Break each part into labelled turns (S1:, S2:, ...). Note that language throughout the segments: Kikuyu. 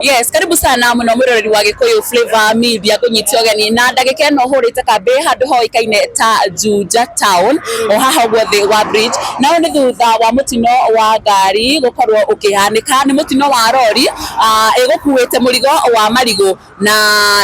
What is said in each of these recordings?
S1: Yes, karibu sana muno mwiroreri wa Gikuyu Flavor Media ngunyite ugeni na ndagika ĩno hũrĩte kambĩ handũ hoĩkaine ta Juja Town o haha ũguo thĩ wa bridge. Na ũyũ nĩ thutha wa mũtino wa ngari gũkorwo ũkĩhanĩka. Nĩ mũtino wa rori ĩgũkuĩte mũrigo wa marigũ na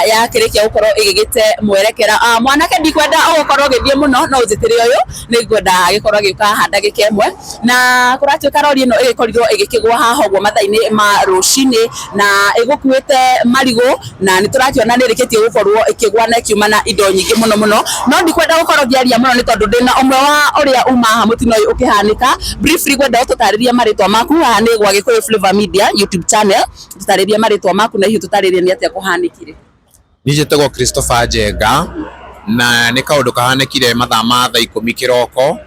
S1: yakĩrĩkia gũkorwo ĩgĩgĩte mwerekera. Mwanake, ndikwenda ũgũkorwo ũgĩthiĩ mũno, no ũnjĩtĩre ũyũ nĩ ngwenda agĩkorwo agĩũka haha ndagĩka ĩmwe. Na kũratuĩka rori ĩno ĩgĩkorirwo ĩgĩkĩgwa haha ũguo mathaa-inĩ ma rũcinĩ na ĩgũkuĩte marigũ, na nĩ tũrakĩona nĩ ĩrĩkĩtie gũkorwo ĩkĩgwa na ĩkiuma na indo nyingĩ mũno mũno. No ndikwenda gũkorwo ngĩaria mũno nĩ tondũ ndĩna ũmwe wa ũrĩa uma haha mũtino ũyũ ũkĩhanĩka. Briefly, ngwenda ũtũtarĩrie marĩtwa maku. Haha nĩ gwa Gĩkũyũ Flavor Media YouTube channel. Tũtarĩrie marĩtwa maku na hihi tũtarĩrie nĩ atĩa kũhanĩkire.
S2: Niĩ njĩtagwo Christopher Njenga, na nĩ kaũndũ kahanĩkire mathaa ma thaa 10 kĩroko.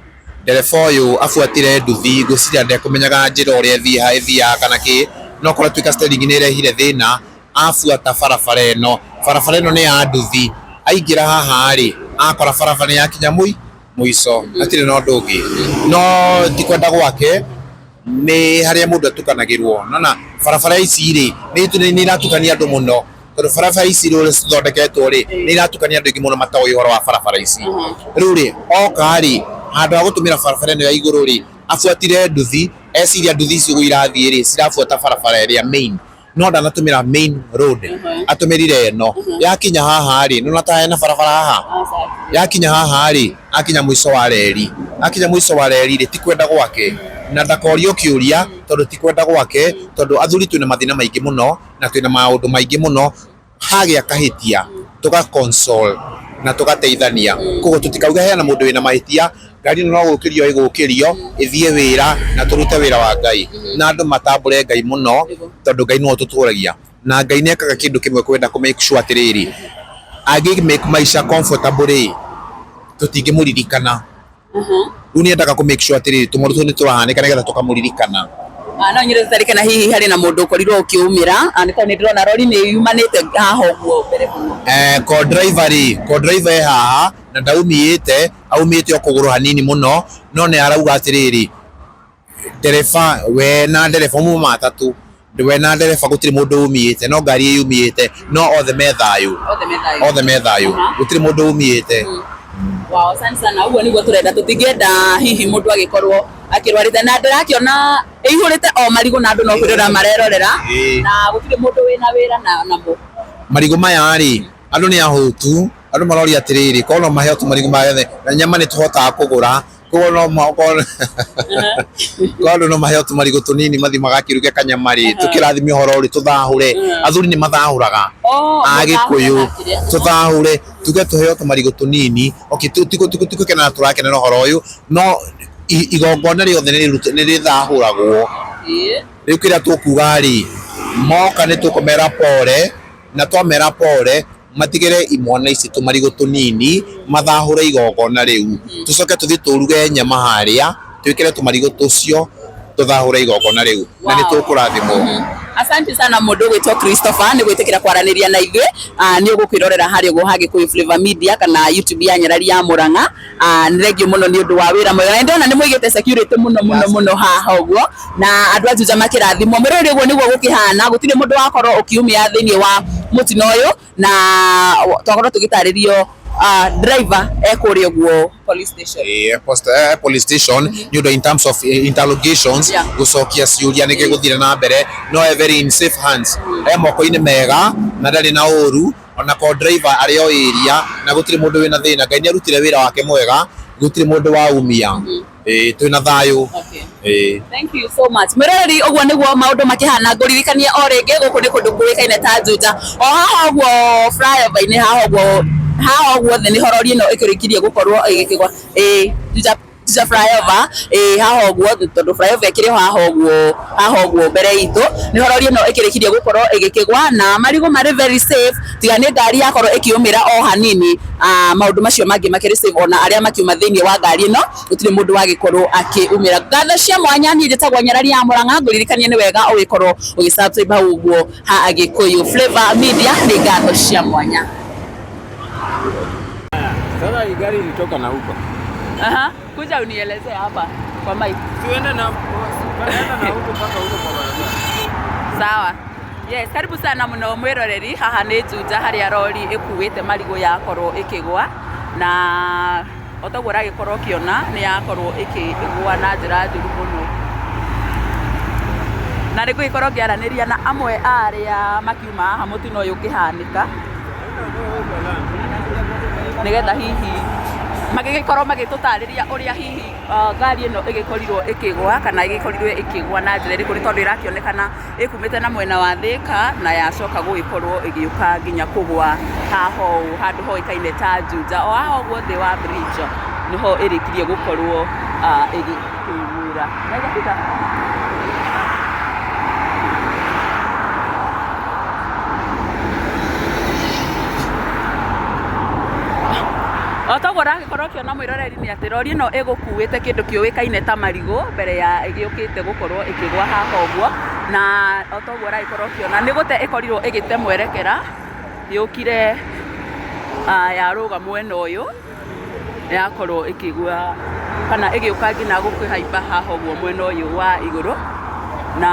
S2: Ndereba ũyũ abuatire nduthi, ngwĩciria ndekũmenyaga njĩra ũrĩa ĩthiaga kana kĩ, no korwo tuĩka steering nĩ ĩrehire thĩna, abuata barabara ĩno. Barabara ĩno nĩ ya nduthi, aingĩra haha rĩ, akora barabara nĩ yakinya mũico, hatirĩ na ũndũ ũngĩ. No ti kwenda gwake, nĩ harĩa mũndũ atukanagĩrwo. Nona barabara ici rĩ, nĩ iratukania andũ mũno, tondũ barabara ici ũrĩa cithondeketwo rĩ, nĩ iratukania andũ aingĩ mũno matoĩ ũhoro wa barabara ici. Rĩu rĩ, oka rĩ, handũ ha gũtũmĩra barabara ĩno ya igũrũ rĩ, abuatire nduthi, eciria nduthi ici ũguo irathiĩ rĩ, cirabuata barabara ĩrĩa main, no ndanatũmĩra main road, atũmĩrire ĩno. Yakinya haha rĩ, nĩwona ta hena barabara haha, yakinya haha rĩ, akinya mũico wa reri. Akinya mũico wa reri rĩ, ti kwenda gwake, na ndakorio kĩũria tondũ ti kwenda gwake, tondũ athuri twĩna mathĩna maingĩ mũno na twĩna maũndũ maingĩ mũno. Hagĩa kahĩtia, tũga console na tũgateithania. Koguo tũtikauge hena mũndũ wĩna mahĩtia. Ngari ĩno no gũkĩrio ĩgũkĩrio ĩthiĩ wĩra na tũrute wĩra wa Ngai, na andũ matambũre Ngai mũno, tondũ Ngai nĩwe ũtũtũragia, na Ngai nĩ ekaga kĩndũ kĩmwe, kwenda kũ make sure atĩrĩrĩ, angĩ make maisha comfortable rĩ, tũtingĩmũririkana. Rĩu nĩ endaga kũ make sure atĩrĩrĩ, tũmaũndũ tũu nĩ tũrahanĩka nĩgetha tũkamũririkana.
S1: No nyende tũtarĩke hihi harĩ na mũndũ ũkorirwo ũkĩũmĩra, nĩ tondũ nĩ ndĩrona rori nĩ yumanĩte haha ũguo mbere mũno.
S2: Ko driver rĩ, ko driver e haha na ndaumĩte, aumĩte o kũgũrũ hanini mũno, no nĩ arauga atĩrĩrĩ, ndereba, we na ndereba mauma matatũ, we na ndereba gũtirĩ mũndũ umĩte, no ngari yumĩte, no othe me thayũ.
S1: Othe me thayũ.
S2: Othe me thayũ, gũtirĩ mũndũ umĩte.
S1: Wow, asante sana. Ũguo nĩguo tũrenda, tũtingĩenda hihi mũndũ agĩkorwo akĩrwarĩte, na ndĩrakĩona ĩihũrĩte o marigũ na andũ no kwĩrora marerorera na gũtirĩ mũndũ wĩna wĩra na namo.
S2: Marigũ maya rĩ, andũ nĩ ahũtu, andũ maroria atĩrĩrĩ, korwo no maheo tũmarigũ magethe na nyama nĩ tũhotaga kũgũra. Koguo no korwo andũ no maheo tũmarigũ tũnini mathiĩ magakĩruge kanyama rĩ, tũkĩrathime ũhoro rĩ, tũthahũre. Athuri nĩ mathahũraga. Agĩkũyũ tũthahũre, tuge tũheo tũmarigũ tũnini. Okay, ti gũkenera tũrakenera ũhoro ũyũ, no igongona rĩothe nĩ rĩthahũragwo. Rĩu kĩrĩa tũkuga rĩ, moka nĩ tũkũmera pole, na twamera pole, matigĩre imwana ici tũmarigũ tũnini mathahũre igongona rĩu, tũcoke tũthiĩ tũruge nyama harĩa, twĩkĩre tũmarigũ tũcio, tũthahũre igongona rĩu na nĩ tũkũrathimwo.
S1: Asante sana mũndũ ũgwĩtwo Christopher nĩ gwĩtĩkĩra kwaranĩria na ithuĩ. Nĩ ũgũkwĩrorera harĩa ũguo ha Gĩkũyũ Flavor Media kana YouTube ya Nyarari ya Mũrang'a. Nĩ thengiũ mũno nĩ ũndũ wa wĩra mwega, na ndĩrona nĩ mũigĩte security mũno mũno mũno haha ũguo, na andũ a Juja makĩrathimwo. Mwĩroreri, ũguo nĩguo gũkĩhana, gũtirĩ mũndũ wakorwo ũkiumia thĩinĩ wa mũtino ũyũ, na twakorwo tũgĩtarĩrio driver e kũrĩa ũguo police station.
S2: Police station nĩ ũndũ in terms of interrogations, gũcokia ciũria nĩkĩ gũthire na mbere, no e very in safe hands, e moko-inĩ mega na ndarĩ na ũru ona ko driver arĩ o area, na gũtirĩ mũndũ wĩna thĩna. Ngai nĩ arutire wĩra wake mwega, gũtirĩ mũndũ waumia. Ĩĩ, twĩna thayũ. Ĩĩ.
S1: Thank you so much. Mwĩroreri, ũguo nĩguo maũndũ makĩhana. Ngũririkania o rĩngĩ, gũkũ nĩ kũndũ kũĩkaine ta Juja. O haha ũguo flyover-inĩ haha ũguo, haha ũguo thĩ nĩho rori ĩno ĩkĩrĩkirie gũkorwo ĩgĩkĩgwa. Ĩĩ, Juja, Juja flyover, ĩĩ, haha ũguo, tondũ flyover ĩkĩrĩ o haha ũguo, haha ũguo mbere itũ nĩho rori ĩno ĩkĩrĩkirie gũkorwo ĩgĩkĩgwa, na marigũ marĩ very safe, tiga nĩ ngari yakorwo ĩkĩũmĩra o hanini. Maũndũ macio mangĩ makĩrĩ safe, ona arĩa makiuma thĩinĩ wa ngari ĩno gũtirĩ mũndũ wagĩkorwo akĩumĩra. Ngatho cia mwanya, niĩ njĩtagwo Nyarari ya Mũrang'a. Ngũririkanie nĩ wega ũgĩkorwo ũgĩ subscribe hau ũguo ha Gĩkũyũ Flavor Media. Nĩ ngatho cia mwanya.
S3: Sasa hii gari ilitoka na huko.
S1: Aha, kuja unielezee hapa kwa mic.
S3: Tuende na, tuende na huko mpaka huko kwa barabara.
S1: Sawa. Yes, karibu sana muno mwiroreri. Haha nĩ Juja harĩa rori ĩkuĩte marigũ yakorwo ĩkĩgwa, na o toguo ũragĩkorwo ũkĩona nĩ yakorwo ĩkĩgwa na njĩra njũru mũno. Na nĩ ngũgĩkorwo ngĩaranĩria na amwe a arĩa makiuma haha mũtino ũyũ ũkĩhanĩka, nĩgetha hihi magĩgĩkorwo magĩtũtarĩria ũrĩa hihi ngari ĩno ĩgĩkorirwo ĩkĩgwa kana ĩgĩkorirwo ĩkĩgwa na njĩra ĩrĩkũ, nĩ tondũ ĩrakĩonekana ĩkumĩte na mwena wa Thĩka na yacoka gũgĩkorwo ĩgĩũka nginya kũgwa haha ũũ handũ hoĩkaine ta Juja, o haha ũguo thĩ wa bridge nĩho ĩrĩkirie gũkorwo ĩgĩkĩgwĩra. Na ĩgafika. O toguo ũragĩkorwo ũkĩona mwĩroreri nĩ atĩ rori ĩno ĩgũkuĩte kĩndũ kĩũĩkaine ta marigũ mbere ya ĩgĩũkĩte gũkorwo ĩkĩgwa haha ũguo, na o toguo ũragĩkorwo ũkĩona nĩ gũte ĩkorirwo ĩgĩte mwerekera, yũkire yarũga mwena ũyũ, yakorwo ĩkĩgwa kana ĩgĩũka nginya gũkĩhaimba haha ũguo mwena ũyũ wa igũrũ, na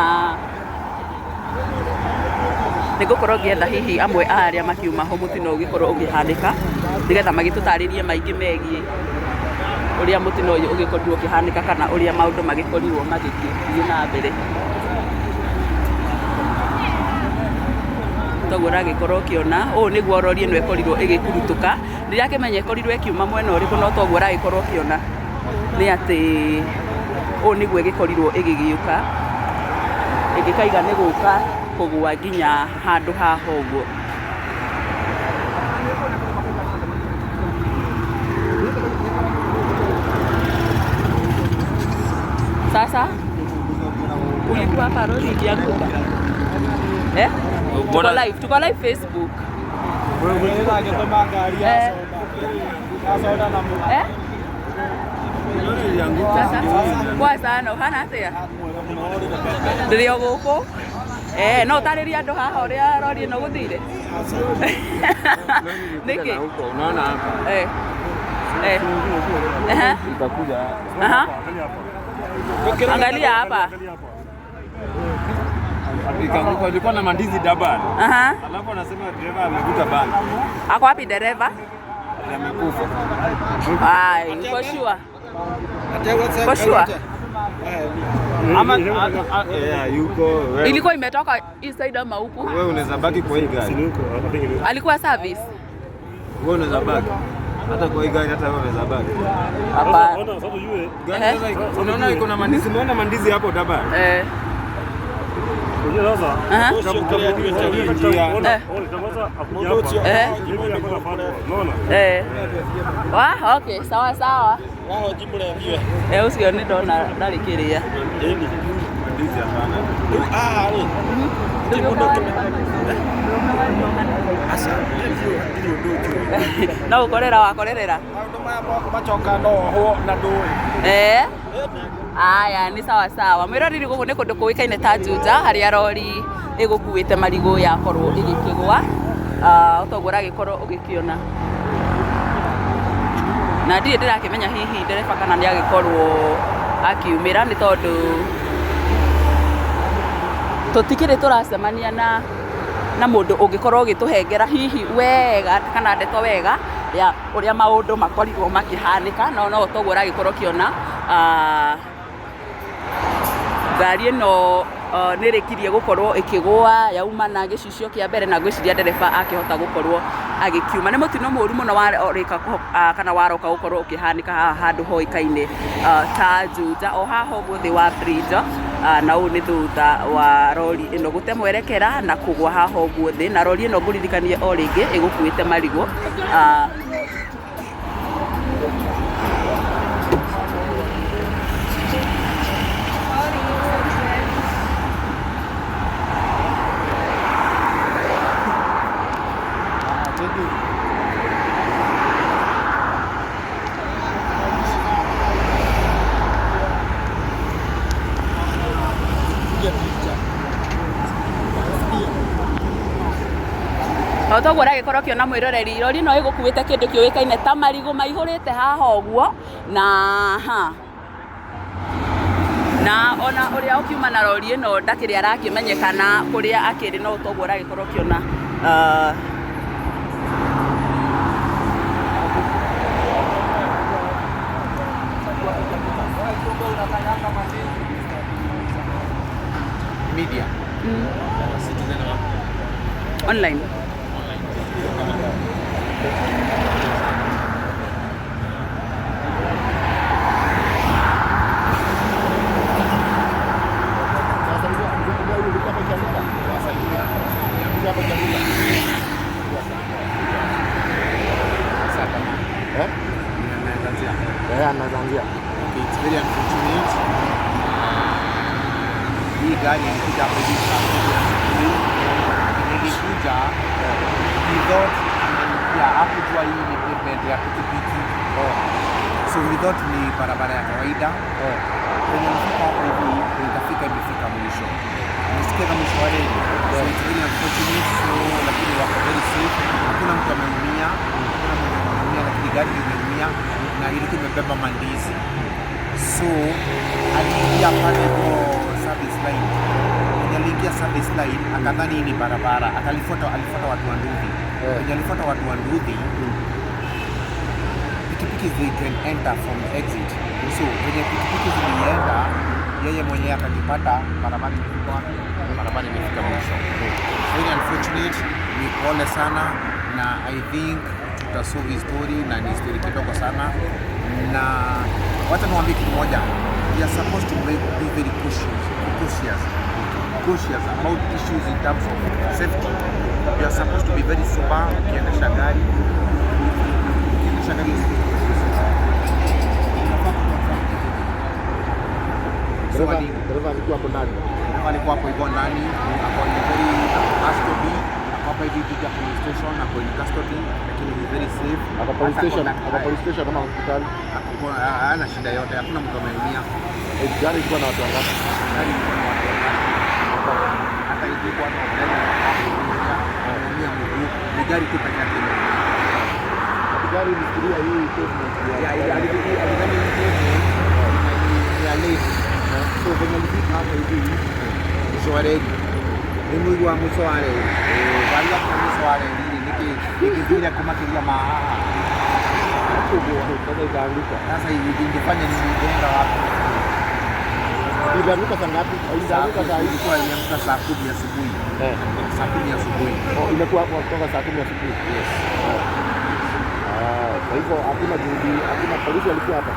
S1: nĩ ngũkorwo ngĩetha hihi amwe a arĩa makiuma ho mũtino ũgĩkorwo ũkĩhanĩka, nĩgetha magĩtũtarĩrie maingĩ megiĩ ũrĩa mũtino ũyũ ũgĩkorirwo ũkĩhanĩka kana ũrĩa maũndũ magĩkorirwo magĩthiĩ na mbere. Toguo ũragĩkorwo ũkĩona ũũ nĩguo rori ĩno ĩkorirwo ĩgĩkurutũka, ndirakĩmenya ĩkorirwo ĩkiuma mwena ũrĩkũ, no toguo ũragĩkorwo ũkĩona nĩ atĩ ũũ nĩguo ĩgĩkorirwo ĩgĩgĩũka ĩgĩkaiga nĩ gũka kũgwa nginya handũ haha ũguo. Sasa ulikuwa hapa rori ikianguka? Eh? Tuko live Facebook. Eh. Eh? Sasa kwa sana ũhana atĩa? Ndĩrĩ o gũkũ. Eh, no ũtarĩrie andũ haha ũrĩa rori ĩno gũthire? Nĩkĩ?
S3: Unaona hapa.
S1: Eh. Eh. Aha.
S3: Ikakuja.
S1: Aha. Angalia hapa.
S3: Ikaanguka, ilikuwa na mandizi double.
S1: Aha.
S3: Alafu anasema dereva amevuta bangi.
S1: Ako wapi dereva?
S3: Amekufa.
S1: Ai, uko sure? Uko sure?
S3: Ama yuko wewe.
S1: Ilikuwa imetoka inside ama huku?
S3: Wewe unaweza baki kwa hii gari.
S1: Alikuwa service?
S3: Wewe unaweza baki. Hata kwa hii gari hata wewe unaweza baki.
S1: Hapana.
S3: Gari sasa unaona iko na mandizi, umeona mandizi hapo double.
S1: Eh. Aha. Eh. Wa, okay, sawa sawa. Eh, ucio nĩ ndona ndarĩkĩrĩa.
S3: Mandizi hapana.
S1: No gũkorera wakorerera. Eh. Aya, nĩ sawa sawa. Mwĩroreri gũkũ nĩ kũndũ kũĩkaine ta Juja harĩa rori ĩgũkuĩte marigũ yakorwo ĩgĩkĩgwa. Toguo ũragĩkorwo ũgĩkĩona. Na ndirĩ ndĩrakĩmenya hihi ndereba kana nĩ agĩkorwo akiumĩra, nĩ tondũ tũtikĩrĩ tũracemania na mũndũ ũngĩkorwo ũgĩtũhengera hihi wega kana ndeto wega ya ũrĩa maũndũ makorirwo makĩhanĩka, no no toguo ũragĩkorwo ũkĩona ngari ĩno nĩ ĩrĩkirie gũkorwo ĩkĩgũa yauma na gĩcicio kĩa mbere, na ngwĩciria ndereba akĩhota gũkorwo agĩkiuma. Nĩ mũtino mũru mũno warĩka kana waroka gũkorwo ũkĩhanĩka haha handũ hoĩkaine ta Juja, o haha ũguo thĩ wa bridge, na ũũ nĩ thutha wa rori ĩno gũte mwerekera na kũgwa haha ũguo thĩ, na rori ĩno ngũririkanie o rĩngĩ ĩgũkuĩte marigũ. O toguo ũragĩkorwo ũkĩona mwĩroreri, rori ĩno ĩgũkuĩte kĩndũ kĩũĩkaine ta marigũ maihũrĩte haha ũguo, na ha Na ona ũrĩa ũkiuma na rori ĩno ndakĩrĩ arakĩmenyekana kũrĩa akĩrĩ, no toguo ũragĩkorwo ũkĩona.
S2: Media. Citizen
S1: Online.
S4: Anaanzia.
S2: Okay, it's very unfortunate. Hii gari ilikuja hapo hivi 10:00 asubuhi. Ilikuja, he thought ameingia, hakujua hii ni pavement ya pikipiki. So he thought ni barabara ya kawaida. Penye alifika hapo hivi, ikafika imefika mwisho. Nisikia kama mwisho wa reli. So it's very unfortunate. So lakini wako very safe. Hakuna mtu ameumia, hakuna mtu ameumia, lakini gari limeumia na ilikuwa imebeba mandizi. So aliingia pale kwa service line. Mwenye aliingia service line akadhani hii ni barabara, akalifuata, alifuata watu wa nduthi. Mwenye alifuata watu wa nduthi, pikipiki they can enter from the exit. So venye pikipiki zilienda, yeye mwenyewe akajipata barabara imefika wapi? Barabara imefika mwisho. Very unfortunate, ni pole sana, na I think tutasolve hii story, na ni story kidogo sana, na wacha niwaambie kitu moja. We are supposed to be very cautious about issues in terms of safety. You are supposed to be very sober ukiendesha gari. Ukiendesha gari you're supposed to be very sober. Unafaa kuconfirm everything. So
S4: Dereva alikuwa hapo ndani.
S2: Dereva alikuwa hapo hivyo ndani, ako in very custody, ako hapa hivi Juja police station, ako in custody, lakini ni very safe.
S4: Ako police
S2: Hata
S4: station,
S2: conduct-
S4: ako police station ama hospitali.
S2: Hana shida yote, hakuna mtu ameumia.
S4: Gari ilikuwa na watu wangapi?
S2: Gari ilikuwa na watu watatu. Hata ilikuwa na dereva ameumia mguu, ni gari tu peke yake imeumia.
S4: Gari ilifikiria hii pavement ya
S2: Yeah, alidhani hii pavement ni ya lane. So venye alifika hapa hivi mwisho wa reli, nĩ mũigua mũico wa reli, ngari yakinya mũico wa reli rĩ, nĩkĩ ĩngĩthire kũmakĩria ma haha?
S4: Sasa ikaanguka.
S2: Sasa ingefanya nini? Ingeenda wapi?
S4: Ilianguka saa ngapi? Ilianguka saa hizi.
S2: Ilikuwa iliamka 10:00 asubuhi. 10:00 asubuhi.
S4: Oh, imekuwa hapo kutoka 10:00 asubuhi.
S2: Yes.
S4: Ah, kwa hivyo hakuna juhudi, hakuna polisi walikuwa hapa.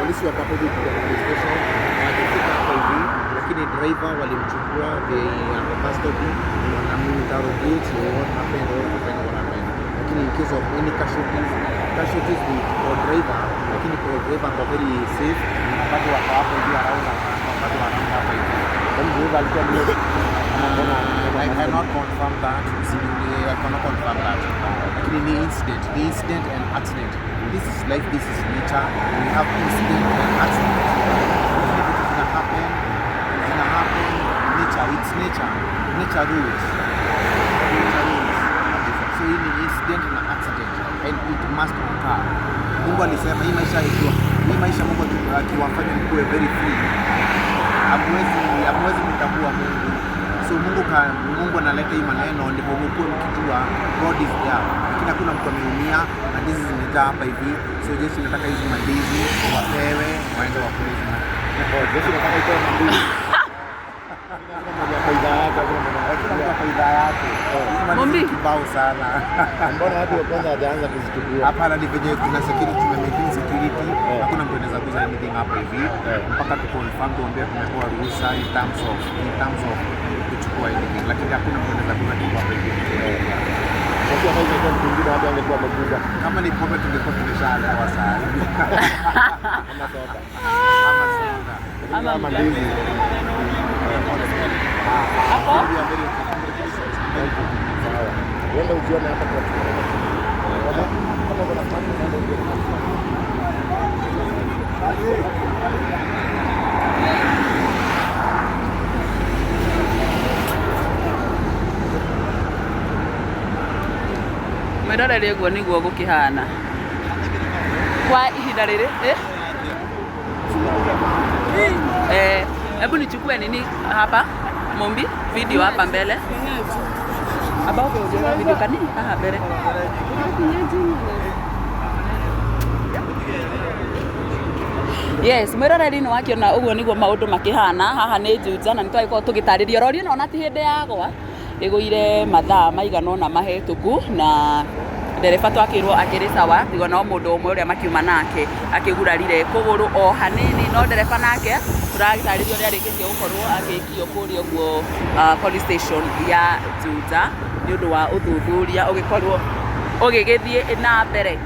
S2: Polisi wako hapo hivi kwa police station, wakifika hapa hivi, lakini driver walimchukua, they are custody, wanaminterrogate what happened, what happened, what happened. Lakini in case of any casualties ni kwa driver, lakini kwa driver kwa very safe, na bado wako hapo hivi around, bado around hapa hivi.
S4: Kwani dereva alikuwa mlevi? Mbona
S2: I cannot confirm that. I cannot confirm that. Lakini ni incident and accident. This is life, this is nature. We have incident and accident. Hizi ni vitu zina happen, zina happen. Nature, it's nature. Nature rules. Nature rules. So hii ni incident na accident and it must occur. Mungu alisema hii maisha ikiwa hii maisha, Mungu akiwafanya mkuwe very free, hamwezi mtambua Mungu. So Mungu analeta hii maneno ndipo mkuwe mkijua God is there. Lakini hakuna mtu ameumia, mandizi zimejaa hapa hivi. So jeshi nataka hizi mandizi wapewe waende wakule hizi mandizi.
S4: Oh, jeshi nataka itoe mandizi. Kila mmoja kwa idhaa yake, hakuna mwenye
S2: Kila mtu kwa idhaa yake. Hizi mandizi
S1: Mombi.
S2: kibao sana.
S4: Mbona watu wa kwanza hawajaanza kuzichukua?
S2: Hapana, ni venye kuna security, tume maintain security. Hakuna mtu anaweza guza anything hapa hivi mpaka tu confirm, tuambie tumepewa ruhusa in terms of kuchukua anything, lakini hakuna mtu anaweza guza kitu hapa hivi.
S4: Sasa kama ingekuwa mtu mwingine watu wangekuwa wameguza.
S2: Kama ni pombe tungekuwa tumeshalewa saa hivi.
S4: Ama soda.
S2: Ama soda.
S4: Lakini kama mandizi.
S1: Hapo?
S2: We are very okay. Very good.
S4: Sawa. Uende ujione hapa kwa kama kuna smartphone, uende ujione hapa.
S1: Mwĩroreri, ũguo nĩguo gũkĩhana kwa ihinda rĩrĩ, eh? Eh. Hebu nichukue nini hapa Mumbi video hapa mbele ambao kwa video kani haha mbere. Yes, mwiroreri nĩ wakiona ũguo nĩguo maũndũ makĩhana haha nĩ Juja na nĩtwagĩkorwo tũgĩtarĩria rori ĩno ona ti hĩndĩ yagwa ĩgũire mathaa maigana ũna mahĩtũku na ndereba twakĩrwo akĩrĩ sawa tiga no mũndũ ũmwe ũrĩa makiuma nake akĩgurarire kũgũrũ o hanini no ndereba nake tũragĩtarĩrio ũrĩa arĩkĩtie gũkorwo agĩikio kũrĩa ũguo police station ya Juja nĩ ũndũ wa ũthuthuria ũgĩkorwo ũgĩgĩthiĩ na mbere.